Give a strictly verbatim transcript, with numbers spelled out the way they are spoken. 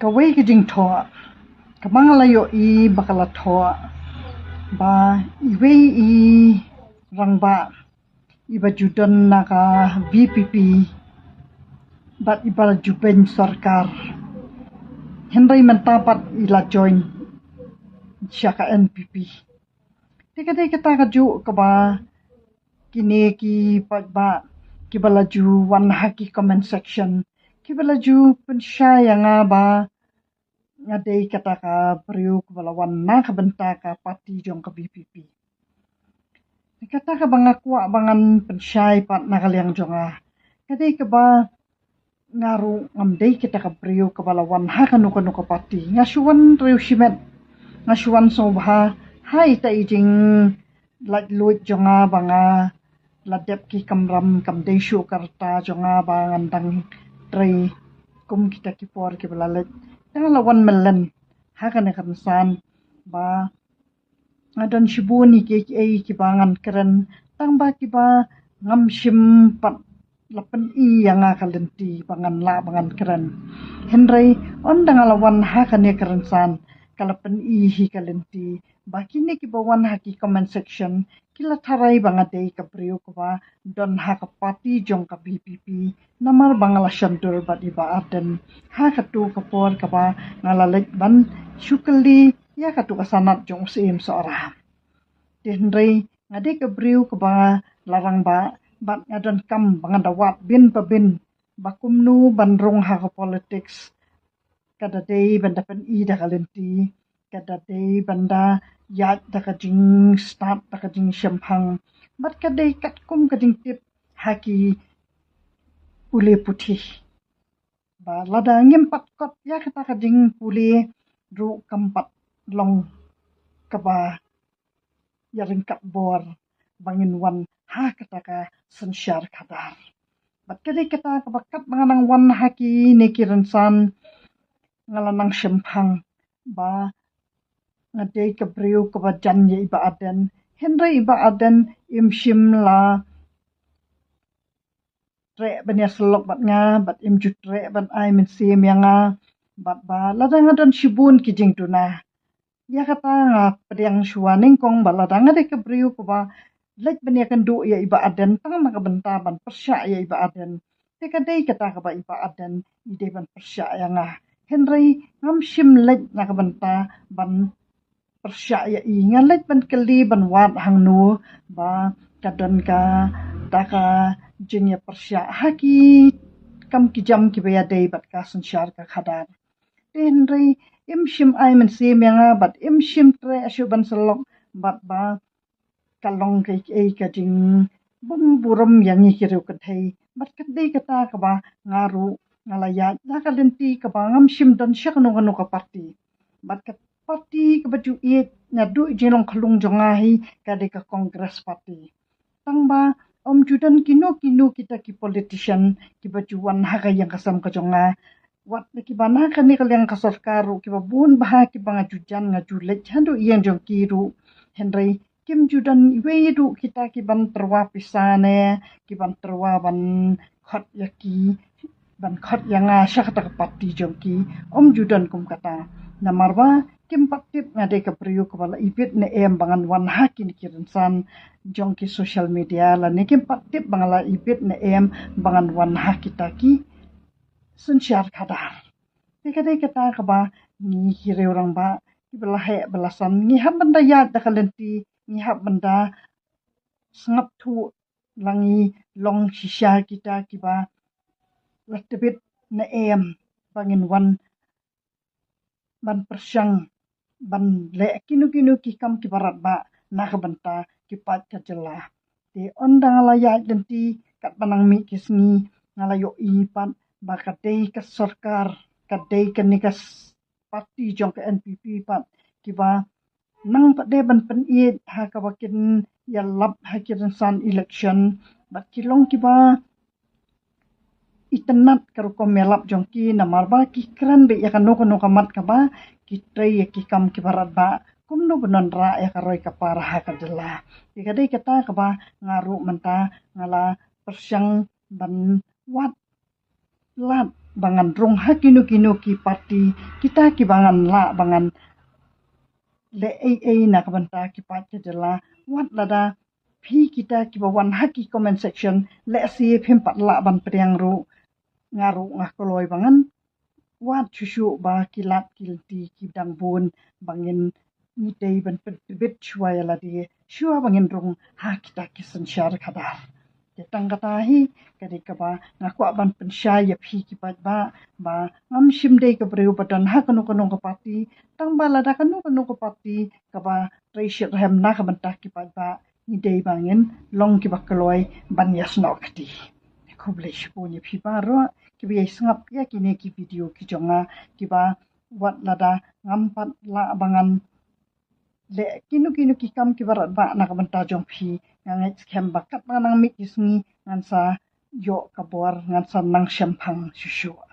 Kawei ka jingthoh kaba nga la ïohi ba ka la thoh ba iwei i rangbah iba ju don na ka V P P bad iba la ju beiñ sorkar, hynrei mynta pat i la join sha ka N P P. Te ka dei kata kajuh kaba kine ki paidbah kiba la ju wan ha ki comment section kiba la ju pynshai ïa nga ba nga dei kata ka briew kaba la wan na ka bynta ka party jong ka V P P. Kata kaba nga kwah ba ngan pynshai pat na ka liang jong nga, ka dei kaba nga ruh ngam dei kata ka briew kaba la wan ha kano kano ka party. Nga shu wan riew shimet, nga shu wan sngewbha ha ita i jinglaitluid jong nga ba nga la dep ki kamram, kam dei shuh ka rta jong nga ba ngan dang trei kum kita ki por kiba la leit. Te nga la wan mlien ha kane ka rynsan ba nga don shibun ïa kiei kiei kiba ngan kren, tang ba kiba ngam shym pat la pyni ïa nga ka lynti ba ngan lah ba ngan kren. Hynrei ynda nga la wan ha kane ka rynsan, ka la pyni hi ka lynti ba kine kiba wan ha ki comment section ki la tharai ba nga dei ka briew kaba don ha ka party jong ka V P P, namar ba nga la shon dur bad i Bah Ardent ha katu ka por kaba nga la leit ban shu kylli ïa katu ka sanad jong u Syiem Sohra. Te hynrei nga dei ka briew kaba la rangbah bad nga donkam ba ngan da wad bin pa bin ba kumno ban rung ha ka politics. Ka da dei ban da pyni da ka lynti, ka da dei ban da ïaid da ka jingstad, da ka jingshemphang, bad ka dei katkum ka jingtip ha ki pule puthi ba lada ngim pat kot ïa kata ka jingpule ruh kam pat long kaba ïa ryngkat bor ba ngin wan ha kata ka synshar khadar. Bad ka dei kata kaba katba nga nang wan ha kine ki rynsan, nga la nang shemphang ba nga dei ka briew kaba jan ïa i Bah Ardent, hynrei i Bah Ardent im shym la treh ban ïasyllok bad nga bad im ju treh ban ai mynsiem ïa nga, bad ba lada nga don shibun ki jingduna, ïa kata nga pdiang shuwa nyngkong ba lada nga dei ka briew kaba leit ban ïakynduh ïa i Bah Ardent tang na ka bynta ban pyrshah ïa i Bah Ardent, te ka dei kata kaba i Bah Ardent i dei ban pyrshah ïa nga. Hynrei ngam shym leit na ka bynta ban pyrshah ïa i, nga leit ban kylli ban wad hangno ba ka don kata ka jingïapyrshah ha ki kam ki jam kiba ïadei bad ka synshar ka khadar. Te hynrei im shym ai mynsiem ïa nga bad im shym treh shuh ban syllok bad ba ka long kaei kaei ka jingbymburom ïa ngi ki riewkynthei. Ka dei kata kaba nga ruh nga la ïaid da ka lynti kaba ngam shym don sha kano kano ka party. Bad ka party kaba ju ïeit naduh jinglong khlung jong nga hi ka dei ka Congress Party. Tang ba ym ju don kino kino kita ki politician kiba ju wan ha ka ïing ka sem ka jong nga. Wat la kiba na kane ka liang ka sorkar ruh kiba bun bha kiba nga ju jan nga ju leit haduh ïing jong ki ruh. Hynrei kim ju don iwei ruh kita ki ban tyrwa pisa ne ki ban tyrwa ban khot ïa ki, ban khot ïa nga sha kata ka party jong ki. Ym ju don kum kata. Namar ba kim pat tip nga dei ka briew kaba la ibit ne em ba ngan wan ha kine ki rynsan jong ki social media, lane kim pat tip ba nga la ibit ne em ba ngan wan ha kita ki synshar khadar. Te ka dei kata kaba ngi ki riew rangbah kiba la heh ba la san ngi hap ban da ïaid da ka lynti, ngi hap ban da sngap thuh la ngi long shisha kita kiba la tbit ne em ba ngin wan ban pyrshang ban leh kino kino ki kam kiba radbah na ka bynta ki paid ka jylla. Te ynda nga la ïaid lynti katba nang mih ki sngi, nga la ïohi pat ba ka dei ka sorkar, ka dei kane ka s-, party jong ka N P P pat kiba nang pat de ban pynïeit ha kaba kin ïalap ha ki rynsan election, bad ki long kiba itynnad ka rukom ïalap jong ki, namar ba ki kren beit ïa kano kano ka mat kaba ki trei ïa ki kam kiba radbah kumno ban wanrah ïa ka roi ka par ha ka jylla. Te ka dei kata kaba nga ruh mynta nga la pyrshang ban wad lad ba ngan rung ha kino kino ki party, kita kiba ngan lah ba ngan leh ei ei na ka bynta ki paid ka jylla, wat lada phi kita kiba wan ha ki comment section, lehse phim pat lah ban pdiang ruh, nga ruh nga kloi ba ngan wad shuh shuh ba ki lad ki lynti ki dang bun ba ngin, ngi dei ban pyntbit shuwa ïa lade shuwa ba ngin rung ha kita ki synshar khadar. Te tang kata hi ka dei kaba nga kwah ban pynshai ïa phi ki paidbah ba ngam shym dei ka briew ba don ha kano kano ka party, tang ba lada kano kano ka party kaba trei shitrhem na ka bynta ki paidbah, ngi dei ba ngin long kiba kloi ban ïasnoh kti. Khublei shibun ïa phi baroh kiba ïai sngap ïa kine ki video ki jong nga, kiba wat lada ngam pat lah ba ngan leh kino kino ki kam kiba radbah na ka bynta jong phi, nga ngeit skhem ba katba nang mih ki sngi ngan sa ïoh ka bor, ngan sa nang shemphang shuh shuh.